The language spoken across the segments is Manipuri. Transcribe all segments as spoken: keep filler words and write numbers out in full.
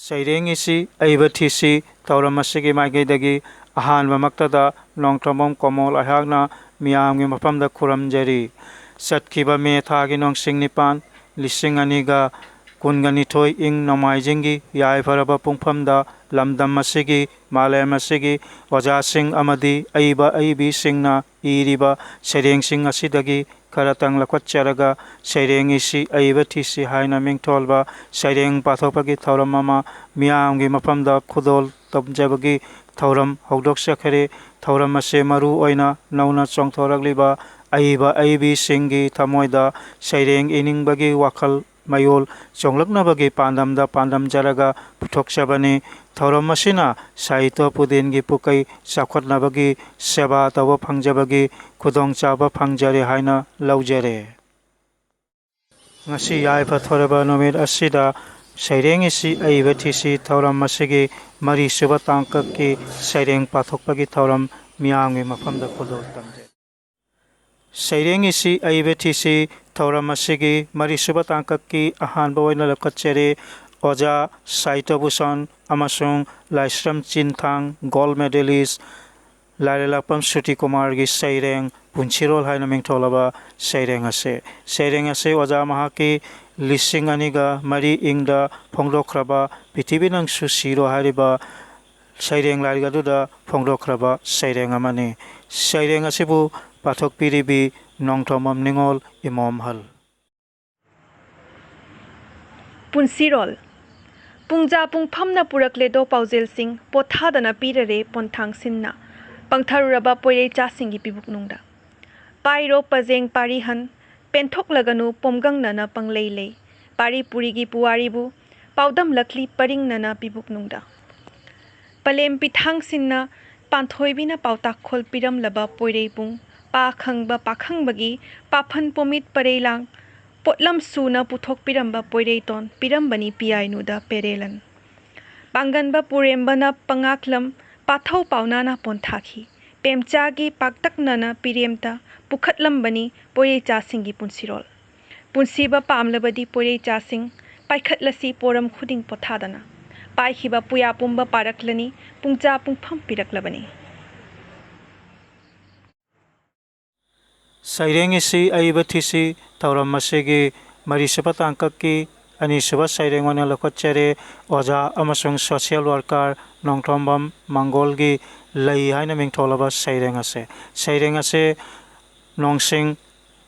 ꯁꯩꯔꯦꯡ ꯏꯁꯤ ꯑꯏꯕ ꯊꯤꯁꯤ ꯊꯧꯔꯝ ꯑꯁꯤꯒꯤ ꯃꯥꯏꯀꯩꯗꯒꯤ ꯑꯍꯥꯟꯕꯃꯛꯇꯗ ꯅꯣꯡꯊꯣꯝꯕꯝ ꯀꯣꯃꯣꯜ ꯑꯩꯍꯥꯛꯅ ꯃꯤꯌꯥꯝꯒꯤ ꯃꯐꯝꯗ ꯈꯨꯔꯨꯝꯖꯔꯤ꯫ ꯆꯠꯈꯤꯕ ꯃꯦ ꯊꯥꯒꯤ ꯅꯣꯡꯁꯤꯡ ꯅꯤꯄꯥꯟ, ꯂꯤꯁꯤꯡ ꯑꯅꯤꯒ ꯀꯨꯟꯒ ꯅꯤꯊꯣꯏ ꯏꯪ ꯅꯣꯡꯃꯥꯏꯖꯤꯡꯒꯤ ꯌꯥꯏꯐꯔꯕ ꯄꯨꯡꯐꯝꯗ ꯂꯝꯗꯝ ꯑꯁꯤꯒꯤ, ꯃꯥꯂꯦꯝ ꯑꯁꯤꯒꯤ ꯑꯣꯖꯥꯁꯤꯡ ꯑꯃꯗꯤ ꯑꯏꯕ ꯑꯏꯕꯤꯁꯤꯡꯅ ꯏꯔꯤꯕ ꯁꯩꯔꯦꯡꯁꯤꯡ ꯑꯁꯤꯗꯒꯤ ꯈꯔꯇꯪ ꯂꯧꯈꯠꯆꯔꯒ ꯁꯩꯔꯦꯡ ꯏꯁꯤ ꯑꯏꯕ ꯊꯤꯁꯤ ꯍꯥꯏꯅ ꯃꯤꯡꯊꯣꯜꯕ ꯁꯩꯔꯦꯡ ꯄꯥꯊꯣꯛꯄꯒꯤ ꯊꯧꯔꯝ ꯑꯃ ꯃꯤꯌꯥꯝꯒꯤ ꯃꯐꯝꯗ ꯈꯨꯗꯣꯜ ꯇꯝꯖꯕꯒꯤ ꯊꯧꯔꯝ ꯍꯧꯗꯣꯛꯆꯈꯔꯦ꯫ ꯊꯧꯔꯝ ꯑꯁꯤ ꯃꯔꯨ ꯑꯣꯏꯅ ꯅꯧꯅ ꯆꯣꯡꯊꯣꯔꯛꯂꯤꯕ ꯑꯏꯕ ꯑꯏꯕꯤꯁꯤꯡꯒꯤ ꯊꯃꯣꯏꯗ ꯁꯩꯔꯦꯡ ꯏꯅꯤꯡꯕꯒꯤ ꯋꯥꯈꯜ ꯃꯌꯣꯜ ꯆꯣꯡꯂꯛꯅꯕꯒꯤ ꯄꯥꯟꯗꯝꯗ ꯄꯥꯟꯗꯝꯖꯔꯒ ꯄꯨꯊꯣꯛꯆꯕꯅꯤ꯫ ꯊꯧꯔꯝ ꯑꯁꯤꯅ ꯁꯥꯍꯤꯇ꯭ꯌ ꯄꯨꯗꯦꯟꯒꯤ ꯄꯨꯀꯩ ꯆꯥꯎꯈꯠꯅꯕꯒꯤ ꯁꯦꯕꯥ ꯇꯧꯕ ꯐꯪꯖꯕꯒꯤ ꯈꯨꯗꯣꯡꯆꯥꯕ ꯐꯪꯖꯔꯦ ꯍꯥꯏꯅ ꯂꯧꯖꯔꯦ꯫ ꯉꯁꯤ ꯌꯥꯏꯐ ꯊꯧꯔꯕ ꯅꯨꯃꯤꯠ ꯑꯁꯤꯗ ꯁꯩꯔꯦꯡ ꯏꯁꯤ ꯑꯏꯕ ꯊꯤꯁꯤ ꯊꯧꯔꯝ ꯑꯁꯤꯒꯤ ꯃꯔꯤꯁꯨꯕ ꯇꯥꯡꯀꯛꯀꯤ ꯁꯩꯔꯦꯡ ꯄꯥꯊꯣꯛꯄꯒꯤ ꯊꯧꯔꯝ ꯃꯤꯌꯥꯝꯒꯤ ꯃꯐꯝꯗ ꯈꯨꯗꯣꯜ ꯇꯝꯖꯔꯤ꯫ ꯁꯩꯔꯦꯡ ꯏꯁꯤ ꯑꯏꯕ ꯊꯤꯁꯤ ꯊꯧꯔꯝ ꯑꯁꯤꯒꯤ ꯃꯔꯤꯁꯨꯕ ꯇꯥꯡꯀꯛꯀꯤ ꯑꯍꯥꯟꯕ ꯑꯣꯏꯅ ꯂꯧꯈꯠꯆꯔꯦ꯫ ꯑꯣꯖꯥ ꯁꯥꯍꯤꯇ꯭ꯌ ꯚꯨꯁꯟ ꯑꯃꯁꯨꯡ ꯂꯥꯏꯁ꯭ꯔꯝ ꯆꯤꯟꯊꯥꯡ ꯒꯣꯜꯗ ꯃꯦꯗꯦꯂꯤꯁ ꯂꯥꯏꯔꯦꯜꯂꯛꯄꯝ ꯁ꯭ꯔꯨꯇꯤ ꯀꯨꯃꯥꯔꯒꯤ ꯁꯩꯔꯦꯡ ꯄꯨꯟꯁꯤꯔꯣꯜ ꯍꯥꯏꯅ ꯃꯤꯡꯊꯣꯜꯂꯕ ꯁꯩꯔꯦꯡ ꯑꯁꯤ꯫ ꯁꯩꯔꯦꯡ ꯑꯁꯤ ꯑꯣꯖꯥ ꯃꯍꯥꯛꯀꯤ ꯂꯤꯁꯤꯡ ꯑꯅꯤꯒ ꯃꯔꯤ ꯏꯪꯗ ꯐꯣꯡꯗꯣꯛꯈ꯭ꯔꯕ ꯄ꯭ꯔꯤꯊꯤꯕꯤ ꯅꯪꯁꯨ ꯁꯤꯔꯣ ꯍꯥꯏꯔꯤꯕ ꯁꯩꯔꯦꯡ ꯂꯥꯏꯔꯤꯛ ꯑꯗꯨꯗ ꯐꯣꯡꯗꯣꯛꯈ꯭ꯔꯕ ꯁꯩꯔꯦꯡ ꯑꯃꯅꯤ꯫ ꯁꯩꯔꯦꯡ ꯑꯁꯤꯕꯨ ꯄꯥꯊꯣꯛꯄꯤꯔꯤꯕꯤ ꯅꯣꯡꯊꯣꯝꯕꯝ ꯅꯤꯉꯣꯜ ꯏꯃꯣꯝꯍꯜ꯫ ꯄꯨꯟꯁꯤꯔꯣꯜ꯫ ꯄꯨꯡꯖꯥ ꯄꯨꯡꯐꯝꯅ ꯄꯨꯔꯛꯂꯦꯗꯣ ꯄꯥꯎꯖꯦꯜꯁꯤꯡ, ꯄꯣꯊꯥꯗꯅ ꯄꯤꯔꯔꯦ ꯄꯣꯟꯊꯥꯡ ꯁꯤꯟꯅ꯫ ꯄꯪꯊꯔꯨꯔꯕ ꯄꯣꯏꯔꯩ ꯆꯥꯁꯤꯡꯒꯤ ꯄꯤꯕꯨꯛꯅꯨꯡꯗ꯫ ꯄꯥꯏꯔꯣ ꯄꯖꯦꯡ ꯄꯥꯔꯤꯍꯟ, ꯄꯦꯟꯊꯣꯛꯂꯒꯅꯨ ꯄꯣꯝꯒꯪꯅꯅ ꯄꯪꯂꯩ ꯂꯩ꯫ ꯄꯥꯔꯤ ꯄꯨꯔꯤꯒꯤ ꯄꯨꯋꯥꯔꯤꯕꯨ, ꯄꯥꯎꯗꯝꯂꯛꯂꯤ ꯄꯔꯤꯡꯅꯅ ꯄꯤꯕꯨꯛꯅꯨꯡꯗ꯫ ꯄꯂꯦꯝ ꯄꯤꯊꯥꯡ ꯁꯤꯟꯅ ꯄꯥꯟꯊꯣꯏꯕꯤꯅ ꯄꯥꯎꯇꯥꯛꯈꯣꯜ ꯄꯤꯔꯝꯂꯕ ꯄꯣꯏꯔꯩ ꯄꯨꯡ, ꯄꯥ ꯈꯪꯕ ꯄꯥꯈꯪꯕꯒꯤ ꯄꯥꯐꯟ ꯄꯣꯃꯤꯠ ꯄꯔꯩ ꯂꯥꯡ, ꯄꯣꯠꯂꯝ ꯁꯨꯅ ꯄꯨꯊꯣꯛꯄꯤꯔꯝꯕ ꯄꯣꯏꯔꯩꯇꯣꯟ ꯄꯤꯔꯝꯕꯅꯤ ꯄꯤꯌꯥꯏꯅꯨꯗ ꯄꯦꯔꯦꯂꯟ꯫ ꯄꯥꯡꯒꯟꯕ ꯄꯨꯔꯦꯝꯕꯅ ꯄꯉꯥꯛꯂꯝ ꯄꯥꯊꯧ ꯄꯥꯎꯅꯥꯅ ꯄꯣꯟꯊꯥꯈꯤ꯫ ꯄꯦꯝꯆꯥꯒꯤ ꯄꯥꯛꯇꯛꯅꯅ ꯄꯤꯔꯦꯝꯇ ꯄꯨꯈꯠꯂꯝꯕꯅꯤ ꯄꯣꯏꯔꯩꯆꯥꯁꯤꯡꯒꯤ ꯄꯨꯟꯁꯤꯔꯣꯜ꯫ ꯄꯨꯟꯁꯤꯕ ꯄꯥꯝꯂꯕꯗꯤ ꯄꯣꯏꯔꯩꯆꯥꯁꯤꯡ, ꯄꯥꯏꯈꯠꯂꯁꯤ ꯄꯣꯔꯝ ꯈꯨꯗꯤꯡ ꯄꯣꯊꯥꯗꯅ꯫ ꯄꯥꯏꯈꯤꯕ ꯄꯨꯌꯥ ꯄꯨꯝꯕ ꯄꯥꯔꯛꯂꯅꯤ꯫ ꯄꯨꯡꯖꯥ ꯄꯨꯡꯐꯝ ꯄꯤꯔꯛꯂꯕꯅꯤ꯫ ꯁꯩꯔꯦꯡ ꯏꯁꯤ ꯑꯏꯕ ꯊꯤꯁꯤ ꯊꯧꯔꯝ ꯑꯁꯤꯒꯤ ꯃꯔꯤꯁꯨꯕ ꯇꯥꯡꯀꯛꯀꯤ ꯑꯅꯤꯁꯨꯕ ꯁꯩꯔꯦꯡ ꯑꯣꯏꯅ ꯂꯧꯈꯠꯆꯔꯦ꯫ ꯑꯣꯖꯥ ꯑꯃꯁꯨꯡ social worker ꯅꯣꯡꯊꯣꯝꯕꯝ ꯃꯪꯒꯣꯜꯒꯤ ꯂꯩ ꯍꯥꯏꯅ ꯃꯤꯡꯊꯣꯜꯂꯕ ꯁꯩꯔꯦꯡ ꯑꯁꯦ, ꯁꯩꯔꯦꯡ ꯑꯁꯦ ꯅꯣꯡꯁꯤꯡ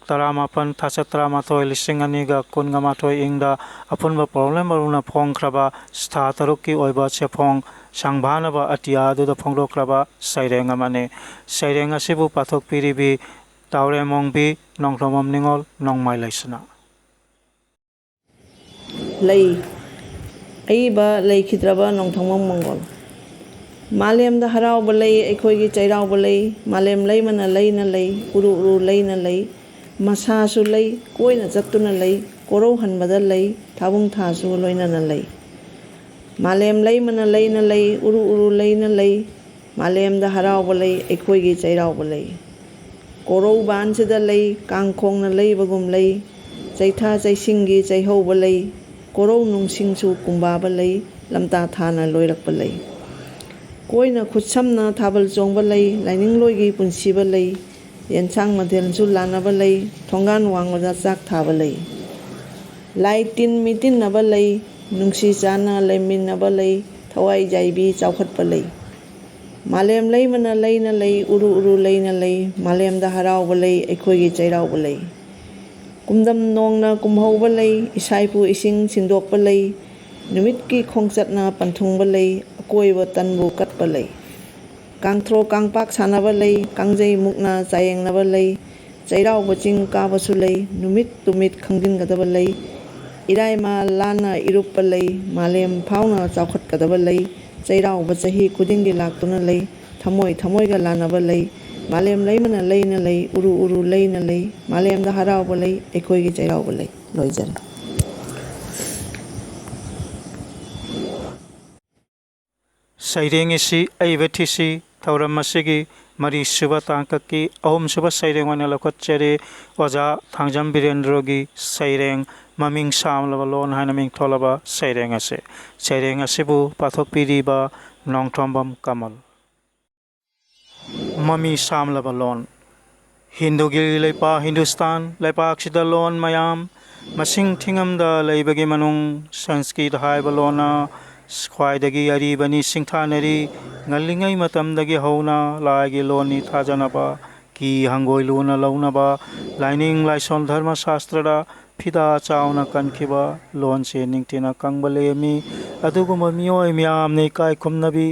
ꯇꯔꯥꯃꯥꯄꯟ, ꯊꯥꯆꯠ ꯇꯔꯥꯃꯥꯊꯣꯏ, ꯂꯤꯁꯤꯡ ꯑꯅꯤꯒ ꯀꯨꯟꯒ ꯃꯥꯊꯣꯏ ꯏꯪꯗ ꯑꯄꯨꯟꯕ ꯄꯥꯎꯔꯧꯂꯦꯝ ꯃꯔꯨꯅ ꯐꯣꯡꯈ꯭ꯔꯕ ꯊꯥ ꯇꯔꯨꯛꯀꯤ ꯑꯣꯏꯕ ꯆꯦꯐꯣꯡ ꯁꯪꯕꯥꯅꯕ ꯑꯇꯤꯌꯥ ꯑꯗꯨꯗ ꯐꯣꯡꯗꯣꯛꯈ꯭ꯔꯕ ꯁꯩꯔꯦꯡ ꯑꯃꯅꯤ꯫ ꯁꯩꯔꯦꯡ ꯑꯁꯤꯕꯨ ꯄꯥꯊꯣꯛꯄꯤꯔꯤꯕꯤ ꯇꯥꯎꯔꯦꯝꯃꯣꯡꯕꯤ ꯅꯣꯡꯊꯣꯝꯕꯝ ꯅꯤꯉꯣꯜ ꯅꯣꯡꯃꯥꯏ ꯂꯩꯁꯅꯥ꯫ ꯂꯩ꯫ ꯑꯏꯕ ꯂꯩꯈꯤꯗ꯭ꯔꯕ ꯅꯣꯡꯊꯣꯝꯕꯝ ꯃꯪꯒꯣꯜ꯫ ꯃꯥꯂꯦꯝꯗ ꯍꯔꯥꯎꯕ ꯂꯩ, ꯑꯩꯈꯣꯏꯒꯤ ꯆꯩꯔꯥꯎꯕ ꯂꯩ꯫ ꯃꯥꯂꯦꯝ ꯂꯩꯃꯅ ꯂꯩꯅ ꯂꯩ, ꯎꯔꯨ ꯎꯔꯨ ꯂꯩꯅ ꯂꯩ꯫ ꯃꯁꯥꯁꯨ ꯂꯩ, ꯀꯣꯏꯅ ꯆꯠꯇꯨꯅ ꯂꯩ, ꯀꯣꯔꯧꯍꯟꯕꯗ ꯂꯩ, ꯊꯥꯕꯨꯡ ꯊꯥꯁꯨ ꯂꯣꯏꯅꯅ ꯂꯩ꯫ ꯃꯥꯂꯦꯝ ꯂꯩꯃꯅ ꯂꯩꯅ ꯂꯩ, ꯎꯔꯨ ꯎꯔꯨ ꯂꯩꯅ ꯂꯩ꯫ ꯃꯥꯂꯦꯝꯗ ꯍꯔꯥꯎꯕ ꯂꯩ, ꯑꯩꯈꯣꯏꯒꯤ ꯆꯩꯔꯥꯎꯕ ꯂꯩ꯫ ꯀꯣꯔꯧꯕꯥꯟꯁꯤꯗ ꯂꯩ, ꯀꯥꯡꯈꯣꯡꯅ ꯂꯩꯕꯒꯨꯝ ꯂꯩ꯫ ꯆꯩꯊꯥ ꯆꯩꯁꯤꯡꯒꯤ ꯆꯩꯍꯧꯕ ꯂꯩ꯫ ꯀꯣꯔꯧ ꯅꯨꯡꯁꯤꯡꯁꯨ ꯀꯨꯝꯕꯥꯕ ꯂꯩ, ꯂꯝꯇꯥ ꯊꯥꯅ ꯂꯣꯏꯔꯛꯄ ꯂꯩ꯫ ꯀꯣꯏꯅ ꯈꯨꯠꯁꯝꯅ ꯊꯥꯕꯜ ꯆꯣꯡꯕ ꯂꯩ, ꯂꯥꯏꯅꯤꯡꯂꯣꯏꯒꯤ ꯄꯨꯟꯁꯤꯕ ꯂꯩ꯫ ꯌꯦꯟꯁꯥꯡ ꯃꯊꯦꯜꯁꯨ ꯂꯥꯟꯅꯕ ꯂꯩ, ꯊꯣꯡꯒꯥꯟ ꯋꯥꯡꯃꯗ ꯆꯥꯛ ꯊꯥꯕ ꯂꯩ꯫ ꯂꯥꯏ ꯇꯤꯟ ꯃꯤꯇꯤꯟꯅꯕ ꯂꯩ, ꯅꯨꯡꯁꯤ ꯆꯥꯟꯅ ꯂꯩꯃꯤꯟꯅꯕ ꯂꯩ, ꯊꯋꯥꯏ ꯌꯥꯏꯕꯤ ꯆꯥꯎꯈꯠꯄ ꯂꯩ꯫ ꯃꯥꯂꯦꯝ ꯂꯩꯃꯅ ꯂꯩꯅ ꯂꯩ, ꯎꯔꯨ ꯎꯔꯨ ꯂꯩꯅ ꯂꯩ, ꯃꯥꯂꯦꯝꯗ ꯍꯔꯥꯎꯕ ꯂꯩ, ꯑꯩꯈꯣꯏꯒꯤ ꯆꯩꯔꯥꯎꯕ ꯂꯩ꯫ ꯀꯨꯝꯗꯝ ꯅꯣꯡꯅ ꯀꯨꯝꯍꯧꯕ ꯂꯩ, ꯏꯁꯥꯏꯄꯨ ꯏꯁꯤꯡ ꯁꯤꯟꯗꯣꯛꯄ ꯂꯩ, ꯅꯨꯃꯤꯠꯀꯤ ꯈꯣꯡꯆꯠꯅ ꯄꯟꯊꯨꯡꯕ ꯂꯩ, ꯑꯀꯣꯏꯕ ꯇꯟꯕꯨ ꯀꯠꯄ ꯂꯩ꯫ ꯀꯥꯡꯊ꯭ꯔꯣ ꯀꯥꯡꯄꯥꯛ ꯁꯥꯟꯅꯕ ꯂꯩ, ꯀꯥꯡꯖꯩ ꯃꯨꯛꯅ ꯆꯥꯌꯦꯡꯅꯕ ꯂꯩ, ꯆꯩꯔꯥꯎꯕ ꯆꯤꯡ ꯀꯥꯕꯁꯨ ꯂꯩ, ꯅꯨꯃꯤꯠ ꯇꯨꯃꯤꯠ ꯈꯪꯖꯤꯟꯒꯗꯕ ꯂꯩ, ꯏꯔꯥꯏꯃ ꯂꯥꯟꯅ ꯏꯔꯨꯞꯄ ꯂꯩ, ꯃꯥꯂꯦꯝ ꯐꯥꯎꯅ ꯆꯥꯎꯈꯠꯀꯗꯕ ꯂꯩ, ꯆꯩꯔꯥꯎꯕ ꯆꯍꯤ ꯈꯨꯗꯤꯡꯒꯤ ꯂꯥꯛꯇꯨꯅ ꯂꯩ, ꯊꯃꯣꯏ ꯊꯃꯣꯏꯒ ꯂꯥꯟꯅꯕ ꯂꯩ, ꯃꯥꯂꯦꯝ ꯂꯩꯃꯅ ꯂꯩꯅ ꯂꯩ, ꯎꯔꯨ ꯎꯔꯨ ꯂꯩꯅ ꯂꯩ, ꯃꯥꯂꯦꯝꯗ ꯍꯔꯥꯎꯕ ꯂꯩ, ꯑꯩꯈꯣꯏꯒꯤ ꯆꯩꯔꯥꯎꯕ ꯂꯩ꯫ ꯂꯣꯏꯖꯔꯦ꯫ ꯁꯩꯔꯦꯡ ꯏꯁꯤ ꯑꯏꯕ ꯊꯤꯁꯤ ꯊꯧꯔꯝ ꯑꯁꯤꯒꯤ ꯃꯔꯤꯁꯨꯕ ꯇꯥꯡꯀꯛꯀꯤ ꯑꯍꯨꯝꯁꯨꯕ ꯁꯩꯔꯦꯡ ꯑꯣꯏꯅ ꯂꯧꯈꯠꯆꯔꯤ꯫ ꯑꯣꯖꯥ ꯊꯥꯡꯖꯝ ꯕꯤꯔꯦꯟꯗ꯭ꯔꯣꯒꯤ ꯁꯩꯔꯦꯡ ꯃꯃꯤꯡ ꯁꯥꯝꯂꯕ ꯂꯣꯟ ꯍꯥꯏꯅ ꯃꯤꯡꯊꯣꯜꯂꯕ ꯁꯩꯔꯦꯡ ꯑꯁꯤ꯫ ꯁꯩꯔꯦꯡ ꯑꯁꯤꯕꯨ ꯄꯥꯊꯣꯛꯄꯤꯔꯤꯕ ꯅꯣꯡꯊꯣꯝꯕꯝ ꯀꯃꯜ꯫ ꯃꯃꯤ ꯁꯥꯝꯂꯕ ꯂꯣꯟ꯫ ꯍꯤꯟꯗꯨꯒꯤ ꯂꯩꯄꯥꯛ ꯍꯤꯟꯗꯨꯁꯇꯥꯟ ꯂꯩꯄꯥꯛꯁꯤꯗ ꯂꯣꯟ ꯃꯌꯥꯝ ꯃꯁꯤꯡ ꯊꯤꯉꯝꯗ ꯂꯩꯕꯒꯤ ꯃꯅꯨꯡ ꯁꯪꯁꯀ꯭ꯔꯤꯠ ꯍꯥꯏꯕ ꯂꯣꯟꯅ ꯈ꯭ꯋꯥꯏꯗꯒꯤ ꯑꯔꯤꯕꯅꯤ ꯁꯤꯡꯊꯥꯅꯔꯤ꯫ ꯉꯜꯂꯤꯉꯩ ꯃꯇꯝꯗꯒꯤ ꯍꯧꯅ ꯂꯥꯏꯒꯤ ꯂꯣꯟꯅꯤ ꯊꯥꯖꯅꯕ, ꯀꯤ ꯍꯪꯒꯣꯏ ꯂꯨꯅ ꯂꯧꯅꯕ, ꯂꯥꯏꯅꯤꯡ ꯂꯥꯏꯁꯣꯟ ꯙꯔꯃ ꯁꯥꯁꯇ꯭ꯔꯗ ꯐꯤꯗꯥ ꯆꯥꯎꯅ ꯀꯟꯈꯤꯕ ꯂꯣꯟꯁꯦ ꯅꯤꯡꯊꯤꯅ ꯈꯪꯕ ꯂꯦꯝꯃꯤ꯫ ꯑꯗꯨꯒꯨꯝꯕ ꯃꯤꯑꯣꯏ ꯃꯌꯥꯝꯅ ꯏꯀꯥꯏ ꯈꯨꯝꯅꯕꯤ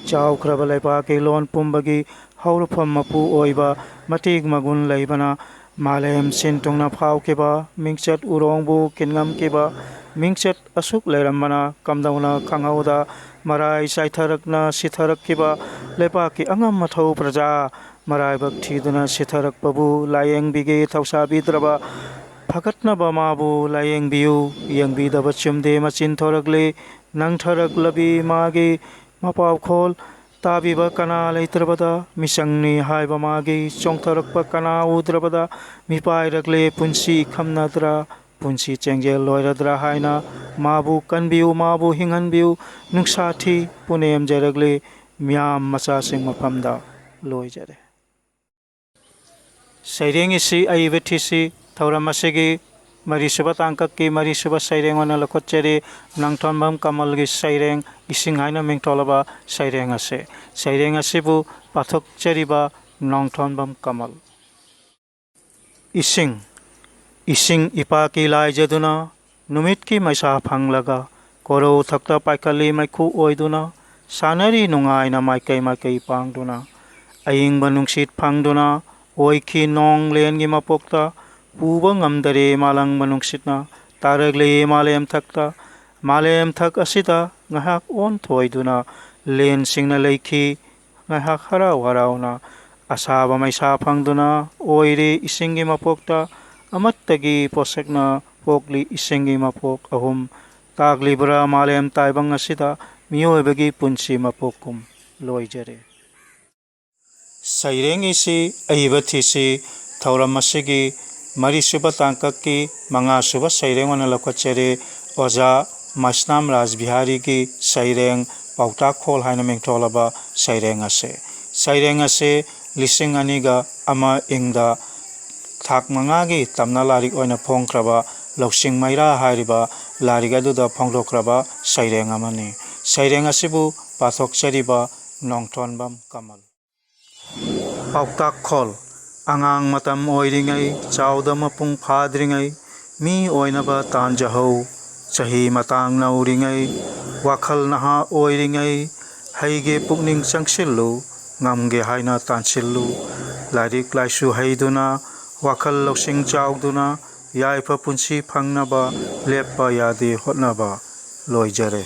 ꯆꯥꯎꯈ꯭ꯔꯕ ꯂꯩꯕꯥꯛꯀꯤ ꯂꯣꯟ ꯄꯨꯝꯕꯒꯤ ꯍꯧꯔꯛꯐꯝ ꯃꯄꯨ ꯑꯣꯏꯕ, ꯃꯇꯤꯛ ꯃꯒꯨꯟ ꯂꯩꯕꯅ ꯃꯥꯂꯦꯝ ꯁꯤꯟ ꯊꯨꯡꯅ ꯐꯥꯎꯈꯤꯕ, ꯃꯤꯡꯆꯠ ꯎꯔꯣꯡꯕꯨ ꯀꯤꯟꯉꯝꯈꯤꯕ, ꯃꯤꯡꯆꯠ ꯑꯁꯨꯛ ꯂꯩꯔꯝꯕꯅ ꯀꯝꯗꯧꯅ ꯈꯪꯍꯧꯗ ꯃꯔꯥꯏ ꯆꯥꯏꯊꯔꯛꯅ ꯁꯤꯊꯔꯛꯈꯤꯕ ꯂꯩꯕꯥꯛꯀꯤ ꯑꯉꯝ ꯑꯊꯧ ꯄ꯭ꯔꯖꯥ ꯃꯔꯥꯏꯕꯛ ꯊꯤꯗꯨꯅ ꯁꯤꯊꯔꯛꯄꯕꯨ ꯂꯥꯌꯦꯡꯕꯤꯒꯦ ꯊꯧꯁꯥꯕꯤꯗ꯭ꯔꯕ ꯐꯒꯠꯅꯕ ꯃꯥꯕꯨ ꯂꯥꯌꯦꯡꯕꯤꯌꯨ꯫ ꯌꯦꯡꯕꯤꯗꯕ ꯆꯨꯝꯗꯦ ꯃꯆꯤꯟ ꯊꯣꯔꯛꯂꯤ, ꯅꯪꯊꯔꯛꯂꯕꯤ ꯃꯥꯒꯤ ꯃꯄꯥꯎꯈꯣꯜ ꯇꯥꯕꯤꯕ ꯀꯅꯥ ꯂꯩꯇ꯭ꯔꯕꯗ, ꯃꯤꯆꯪꯅꯤ ꯍꯥꯏꯕ ꯃꯥꯒꯤ ꯆꯣꯡꯊꯔꯛꯄ ꯀꯅꯥ ꯎꯗ꯭ꯔꯕꯗ, ꯃꯤꯄꯥꯏꯔꯛꯂꯦ ꯄꯨꯟꯁꯤ ꯈꯝꯅꯗ꯭ꯔꯥ, ꯄꯨꯟꯁꯤ ꯆꯦꯡꯖꯦꯜ ꯂꯣꯏꯔꯗ꯭ꯔꯥ ꯍꯥꯏꯅ ꯃꯥꯕꯨ ꯀꯟꯕꯤꯌꯨ, ꯃꯥꯕꯨ ꯍꯤꯡꯍꯟꯕꯤꯌꯨ꯫ ꯅꯨꯡꯁꯥ ꯊꯤ ꯄꯨꯅꯦꯝꯖꯔꯛꯂꯦ ꯃꯤꯌꯥꯝ ꯃꯆꯥꯁꯤꯡ ꯃꯐꯝꯗ꯫ ꯂꯣꯏꯖꯔꯦ꯫ ꯁꯩꯔꯦꯡ ꯏꯁꯤ ꯑꯏꯕ ꯊꯤꯁꯤ ꯊꯧꯔꯝ ꯑꯁꯤꯒꯤ ꯃꯔꯤꯁꯨꯕ ꯇꯥꯡꯀꯛꯀꯤ ꯃꯔꯤꯁꯨꯕ ꯁꯩꯔꯦꯡ ꯑꯣꯏꯅ ꯂꯧꯈꯠꯆꯔꯤ꯫ ꯅꯣꯡꯊꯣꯝꯕꯝ ꯀꯃꯜꯒꯤ ꯁꯩꯔꯦꯡ ꯏꯁꯤꯡ ꯍꯥꯏꯅ ꯃꯤꯡꯊꯣꯜꯂꯕ ꯁꯩꯔꯦꯡ ꯑꯁꯤ꯫ ꯁꯩꯔꯦꯡ ꯑꯁꯤꯕꯨ ꯄꯥꯊꯣꯛꯆꯔꯤꯕ ꯅꯣꯡꯊꯣꯝꯕꯝ ꯀꯃꯜ꯫ ꯏꯁꯤꯡ꯫ ꯏꯁꯤꯡ ꯏꯄꯥꯛꯀꯤ ꯂꯥꯏꯖꯗꯨꯅ ꯅꯨꯃꯤꯠꯀꯤ ꯃꯩꯁꯥ ꯐꯪꯂꯒ ꯀꯣꯔꯧ ꯊꯛꯇ ꯄꯥꯏꯈꯠꯂꯤ ꯃꯩꯈꯨ ꯑꯣꯏꯗꯨꯅ, ꯁꯥꯟꯅꯔꯤ ꯅꯨꯡꯉꯥꯏꯅ ꯃꯥꯏꯀꯩ ꯃꯥꯏꯀꯩ ꯄꯥꯡꯗꯨꯅ꯫ ꯑꯏꯪꯕ ꯅꯨꯡꯁꯤꯠ ꯐꯪꯗꯨꯅ ꯑꯣꯏꯈꯤ ꯅꯣꯡ ꯂꯦꯟꯒꯤ ꯃꯄꯣꯛꯇ, ꯄꯨꯕ ꯉꯝꯗꯔꯦ ꯃꯥꯂꯪꯕ ꯅꯨꯡꯁꯤꯠꯅ ꯇꯥꯔꯛꯂꯤ ꯃꯥꯂꯦꯝ ꯊꯛꯇ꯫ ꯃꯥꯂꯦꯝ ꯊꯛ ꯑꯁꯤꯗ ꯉꯥꯏꯍꯥꯛ ꯑꯣꯟꯊꯣꯏꯗꯨꯅ ꯂꯦꯟꯁꯤꯡꯅ ꯂꯩꯈꯤ꯫ ꯉꯥꯏꯍꯥꯛ ꯍꯔꯥꯎ ꯍꯔꯥꯎꯅ ꯑꯁꯥꯕ ꯃꯩꯁꯥ ꯐꯪꯗꯨꯅ ꯑꯣꯏꯔꯦ ꯏꯁꯤꯡꯒꯤ ꯃꯄꯣꯛꯇ꯫ ꯑꯃꯠꯇꯒꯤ ꯄꯣꯠꯁꯛꯅ ꯄꯣꯛꯂꯤ ꯏꯁꯤꯡꯒꯤ ꯃꯄꯣꯛ ꯑꯍꯨꯝ꯫ ꯇꯥꯛꯂꯤꯕ꯭ꯔꯥ ꯃꯥꯂꯦꯝ ꯇꯥꯏꯕꯪ ꯑꯁꯤꯗ ꯃꯤꯑꯣꯏꯕꯒꯤ ꯄꯨꯟꯁꯤ ꯃꯄꯣꯛꯀꯨꯝ? ꯂꯣꯏꯖꯔꯦ꯫ ꯁꯩꯔꯦꯡ ꯏꯁꯤ ꯑꯏꯕ ꯊꯤꯁꯤ꯫ ꯊꯧꯔꯝ ꯑꯁꯤꯒꯤ ꯃꯔꯤꯁꯨꯕ ꯇꯥꯡꯀꯛꯀꯤ ꯃꯉꯥꯁꯨꯕ ꯁꯩꯔꯦꯡ ꯑꯣꯏꯅ ꯂꯧꯈꯠꯆꯔꯤ꯫ ꯑꯣꯖꯥ ꯃꯩꯁꯅꯥꯝ ꯔꯥꯖꯕꯤꯍꯥꯔꯤꯒꯤ ꯁꯩꯔꯦꯡ ꯄꯥꯎꯇꯥꯛꯈꯣꯜ ꯍꯥꯏꯅ ꯃꯤꯡꯊꯣꯜꯂꯕ ꯁꯩꯔꯦꯡ ꯑꯁꯤ꯫ ꯁꯩꯔꯦꯡ ꯑꯁꯤ ꯂꯤꯁꯤꯡ ꯑꯅꯤꯒ ꯑꯃ ꯏꯪꯗ ꯊꯥꯛ ꯃꯉꯥꯒꯤ ꯇꯝꯅ ꯂꯥꯏꯔꯤꯛ ꯑꯣꯏꯅ ꯐꯣꯡꯈ꯭ꯔꯕ ꯂꯧꯁꯤꯡ ꯃꯩꯔꯥ ꯍꯥꯏꯔꯤꯕ ꯂꯥꯏꯔꯤꯛ ꯑꯗꯨꯗ ꯐꯣꯡꯗꯣꯛꯈ꯭ꯔꯕ ꯁꯩꯔꯦꯡ ꯑꯃꯅꯤ꯫ ꯁꯩꯔꯦꯡ ꯑꯁꯤꯕꯨ ꯄꯥꯊꯣꯛꯆꯔꯤꯕ ꯅꯣꯡꯊꯣꯟꯕꯝ ꯀꯃꯜ꯫ ꯄꯥꯎꯇꯥꯛꯈꯣꯜ꯫ ꯑꯉꯥꯡ ꯃꯇꯝ ꯑꯣꯏꯔꯤꯉꯩ, ꯆꯥꯎꯗ ꯃꯄꯨꯡ ꯐꯥꯗ꯭ꯔꯤꯉꯩ, ꯃꯤ ꯑꯣꯏꯅꯕ ꯇꯥꯟꯖꯍꯧ꯫ ꯆꯍꯤ ꯃꯇꯥꯡ ꯅꯧꯔꯤꯉꯩ, ꯋꯥꯈꯜ ꯅꯍꯥ ꯑꯣꯏꯔꯤꯉꯩ, ꯍꯩꯒꯦ ꯄꯨꯛꯅꯤꯡ ꯆꯪꯁꯤꯜꯂꯨ, ꯉꯝꯒꯦ ꯍꯥꯏꯅ ꯇꯥꯟꯁꯤꯜꯂꯨ꯫ ꯂꯥꯏꯔꯤꯛ ꯂꯥꯏꯁꯨ ꯍꯩꯗꯨꯅ, ꯋꯥꯈꯜ ꯂꯧꯁꯤꯡ ꯆꯥꯎꯗꯨꯅ, ꯌꯥꯏꯐ ꯄꯨꯟꯁꯤ ꯐꯪꯅꯕ ꯂꯦꯞꯄ ꯌꯥꯗꯦ ꯍꯣꯠꯅꯕ꯫ ꯂꯣꯏꯖꯔꯦ꯫